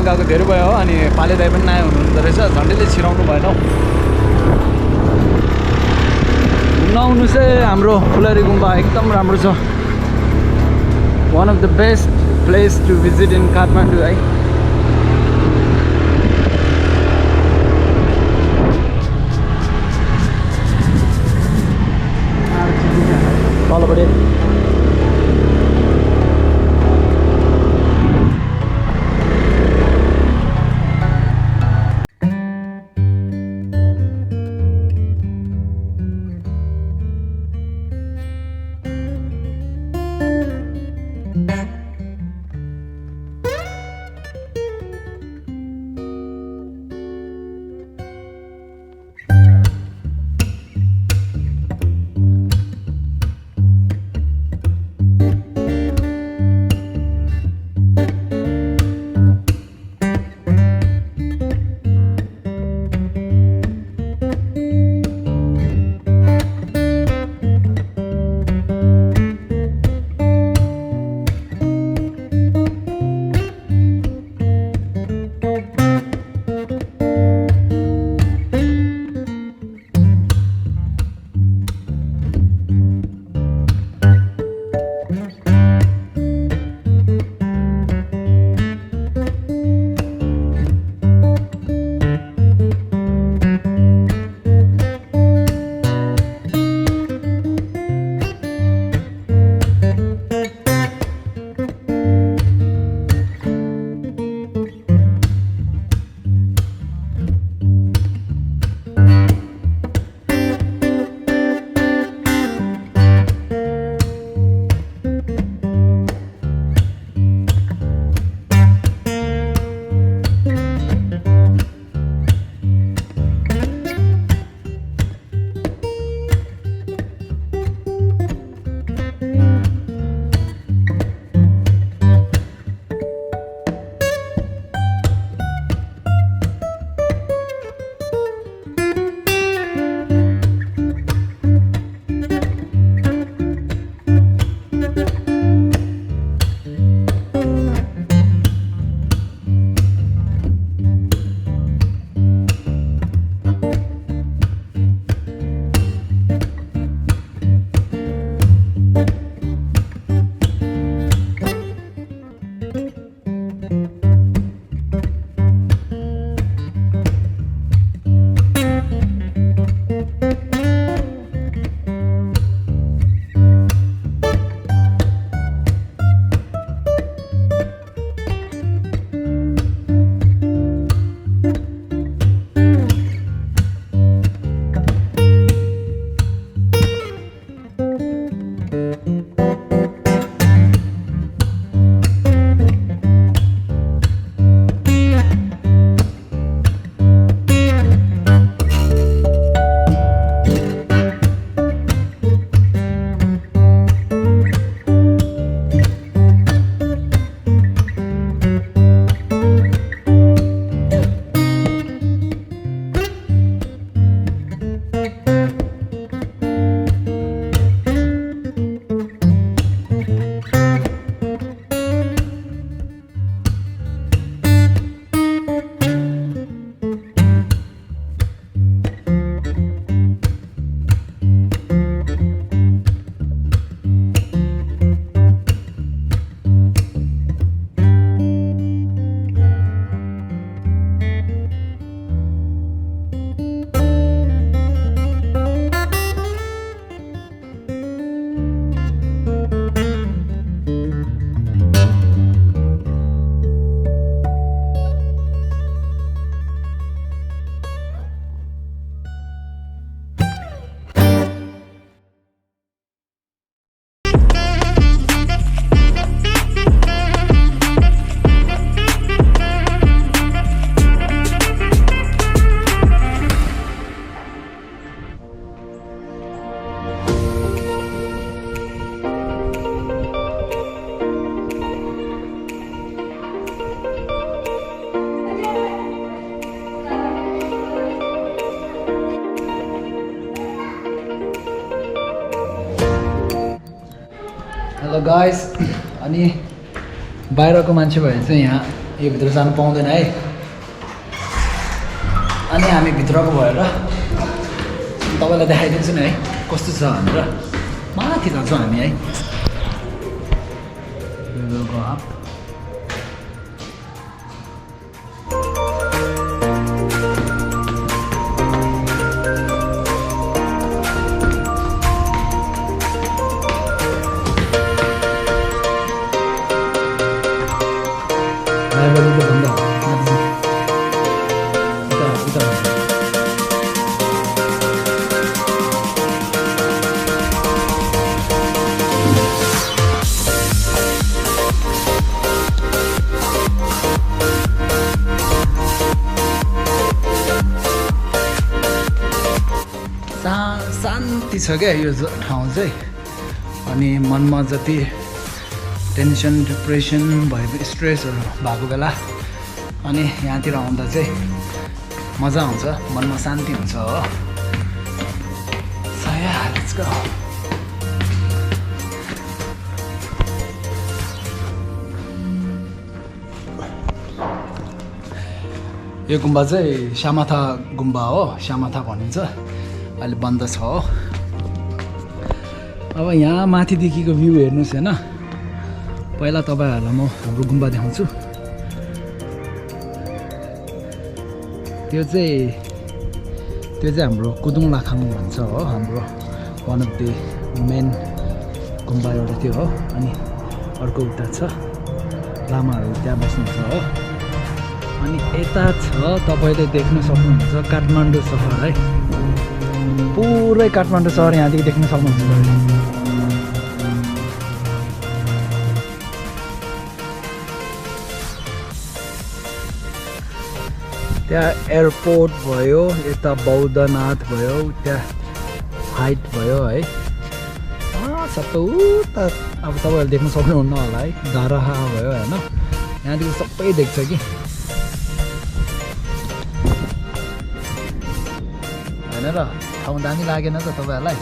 गएको धेरै भयो हो अनि पाले दाइ पनि नयाँ हुनुहुँदो रहेछ झन्डैले छिराउनु भएन हौ घुम्न आउनु चाहिँ हाम्रो फुलहरी गुम्बा एकदम राम्रो छ one of the best place to visit in Kathmandu है तलपट्टि हेलो गाइस अनि बाहिरको मान्छे भए चाहिँ यहाँ यो भित्र जानु पाउँदैन है अनि हामी भित्रको भएर तपाईँलाई देखाइदिन्छु नि है कस्तो छ भनेर माथि जान्छौँ हामी है शान्ति छ क्या यो ठाउँ चाहिँ अनि मनमा जति टेन्सन डिप्रेसन भयो स्ट्रेसहरू भएको बेला अनि यहाँतिर आउँदा चाहिँ मजा आउँछ मनमा शान्ति हुन्छ हो So yeah, let's go. यो गुम्बा चाहिँ श्यामाथा गुम्बा हो श्यामाथा भनिन्छ अहिले बन्द छ हो अब यहाँ माथिदेखिको भ्यू हेर्नुहोस् हैन पहिला तपाईहरुलाई म हाम्रो गुम्बा देखाउँछु त्यो चाहिँ हाम्रो कुदुङ लाखाङ भन्छ हो हाम्रो वान अफ द मेन गुम्बा एउटा त्यो हो अनि अर्को उता छ लामाहरू त्यहाँ बस्नुहुन्छ हो अनि यता छ तपाईले देख्न सक्नुहुन्छ काठमाडौँ सहर है पुरै काठमाडौँ सहर यहाँदेखि देख्न सक्नुहुन्छ त्यहाँ एयरपोर्ट भयो यता बौद्धनाथ भयो त्यहाँ हाइट भयो है सबै उता अब तपाईहरुले देख्न सक्नुहुन्न होला है धाराहा भयो हैन यहाँदेखि सबै देख्छ कि हैन र ठाउँ दामी लागेन त तपाईहरुलाई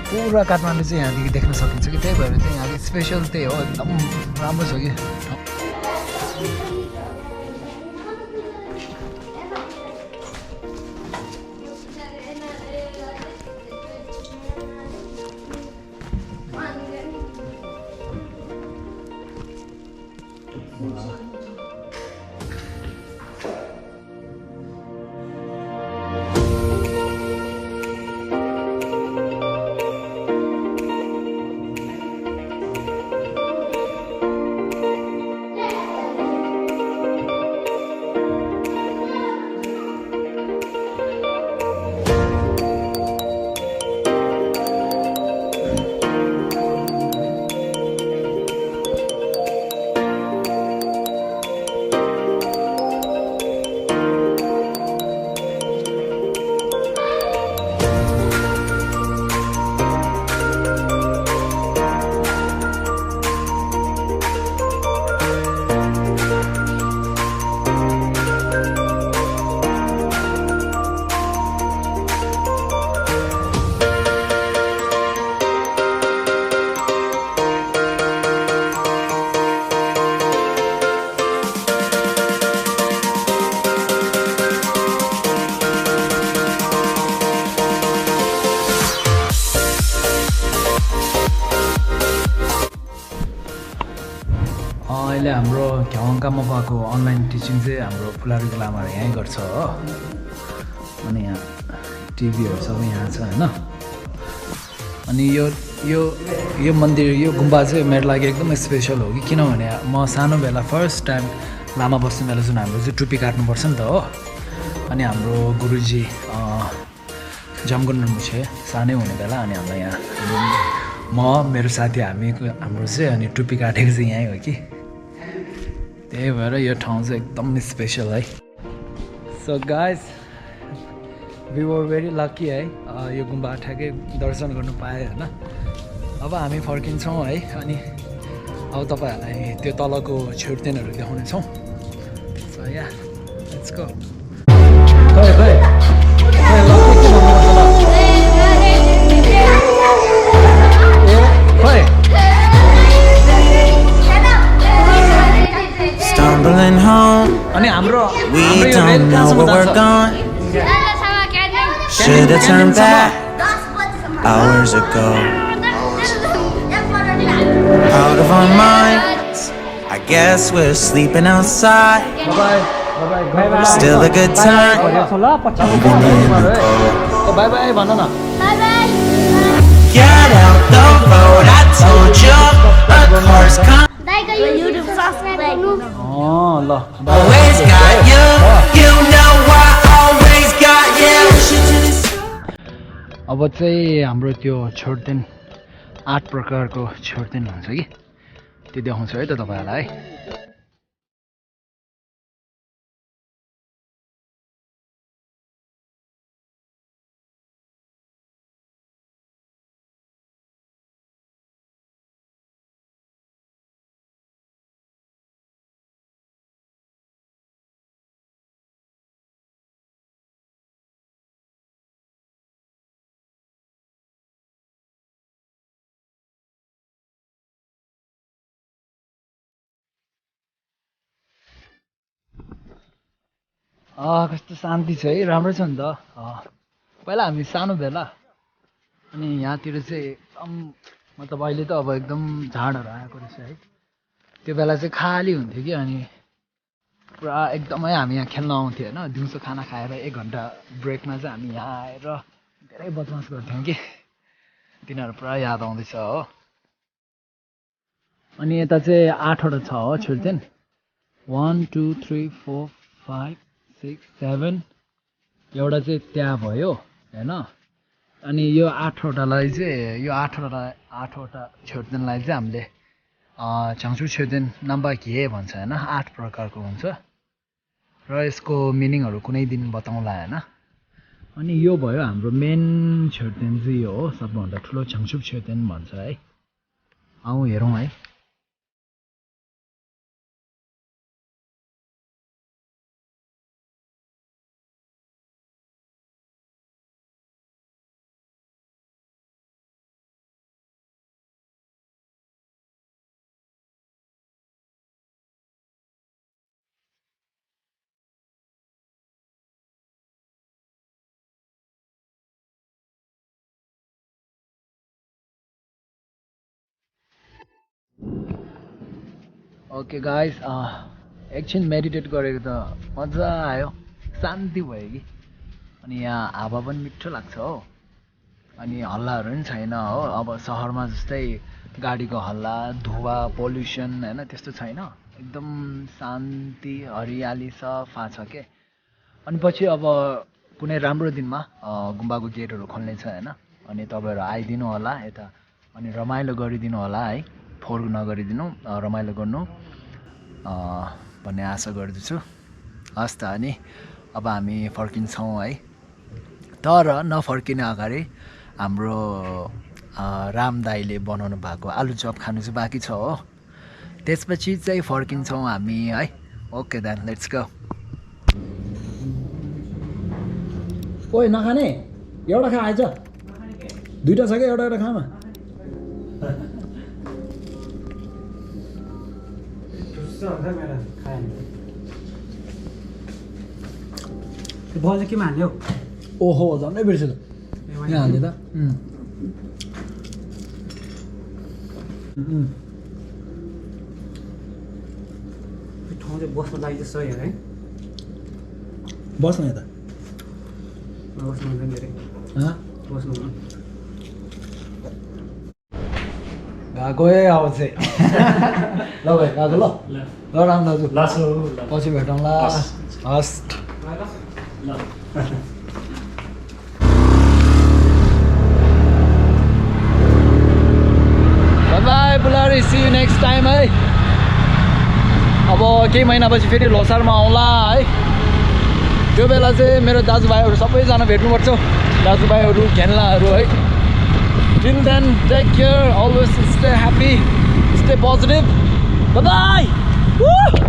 पुरा काठमाडौँ चाहिँ यहाँदेखि देख्न सकिन्छ कि त्यही भएर चाहिँ यहाँको स्पेशल त्यही हो एकदम राम्रो छ कि अहिले हाम्रो घ्यावाङकामा भएको अनलाइन टिचिङ चाहिँ हाम्रो फुलारी लामाहरू यहीँ गर्छ हो अनि यहाँ टिभीहरू सबै यहाँ छ हैन अनि यो मन्दिर यो गुम्बा चाहिँ मेरो लागि एकदम स्पेसल हो कि किनभने म सानो बेला फर्स्ट टाइम लामा बस्ने बेला जुन हाम्रो चाहिँ टुप्पी काट्नुपर्छ नि त हो अनि हाम्रो गुरुजी जमगुन्डन मुछे सानै हुने बेला अनि हामीलाई यहाँ म मेरो साथी हाम्रो चाहिँ अनि टुप्पी काटेको चाहिँ यहीँ हो कि त्यही भएर यो ठाउँ चाहिँ एकदम स्पेसल है so guys we were very lucky है यो गुम्बा ठ्याक्कै दर्शन गर्नु पाएँ होइन अब हामी फर्किन्छौँ है अनि अब तपाईँहरूलाई त्यो तलको छेउटेनहरू देखाउनेछौँ सो या लेट्स गो खै खै अनि हाम्रो We यो रेल don't know कहाँसम्म where we're जान्छ? going. Should have turned back hours ago. Out of our minds. I guess we're sleeping outside. Bye bye. Still a good time. Even in the cold. Bye bye भन न. Get out the road. I told you. A car's coming. ल. Always got you. You know I always got you. अब चाहिँ हाम्रो त्यो छोड्देन 8 प्रकारको छोड्देन हुन्छ कि त्यो देखाउँछु है त तपाईहरुलाई कस्तो शान्ति छ है राम्रो छ नि त पहिला हामी सानो बेला अनि यहाँतिर चाहिँ एकदम मतलब अहिले त अब एकदम झाडहरू आएको रहेछ है त्यो बेला चाहिँ खाली हुन्थ्यो कि अनि पुरा एकदमै हामी यहाँ खेल्न आउँथ्यो हैन दिउँसो खाना खाएर 1 घण्टा ब्रेकमा चाहिँ हामी यहाँ आएर धेरै बदमास गर्थ्यौं कि तिनीहरू पुरा याद आउँदैछ हो अनि यता चाहिँ 8 वटा छ हो छोड्देन 1 2 3 4 5 6 7 एउटा चाहिँ त्यहाँ भयो हैन अनि यो 8 वटालाई चाहिँ यो 8 वटा छोड्देनलाई चाहिँ हामीले चङचु छोड्देन नम्बर के भन्छ हैन 8 प्रकारको हुन्छ र यसको मिनिङहरु कुनै दिन बताउँला हैन अनि यो भयो हाम्रो मेन छोड्देन चाहिँ यो हो सबभन्दा ठुलो चङचु छोड्देन भन्छ है आऊ हेरौँ है ओके गाइस एकछिन मेडिटेट गरेको त मजा आयो शान्ति भयो कि अनि यहाँ हावा पनि मिठो लाग्छ हो अनि हल्लाहरू पनि छैन हो अब शहरमा जस्तै गाडीको हल्ला धुवा पोल्युसन हैन त्यस्तो छैन एकदम शान्ति हरियाली सफा छ के अनि पछि अब कुनै राम्रो दिनमा गुम्बाको गेटहरू खोल्ने छ हैन अनि तपाईहरु आइदिनु होला यता अनि रमाइलो गरिदिनु होला है फोहोर नगरिदिनु रमाइलो गर्नु भन्ने आशा गर्दछु हस् त अनि अब हामी फर्किन्छौँ है तर नफर्किने अगाडि हाम्रो राम दाइले बनाउनु भएको आलु चप खानु चाहिँ बाँकी छ हो त्यसपछि चाहिँ फर्किन्छौँ हामी है ओके देन लेट्स गो ओइ नखाने एउटा खा आइज दुईटा छ के एउटा खामा बल चाहिँ केमा हाल्ने हौ ओहो झन्डै बिर्सेँ यहाँ हाल्ने त ठाउँ चाहिँ बस्नु लागि चाहिँ सही है बस्न यता बस्नु हुँदैन धेरै बस्नु हुँदैन गएको है अब चाहिँ ल भाइ गएको ल राम दाजु पछि भेटौँला हस् बाई पुलारी सी यु नेक्स्ट टाइम है अब केही महिनापछि फेरि लोसारमा आउँला है त्यो बेला चाहिँ मेरो दाजुभाइहरू सबैजना भेट्नुपर्छ दाजुभाइहरू खेल्नाहरू है Till then, take care, always stay happy, stay positive. Bye-bye! Woo!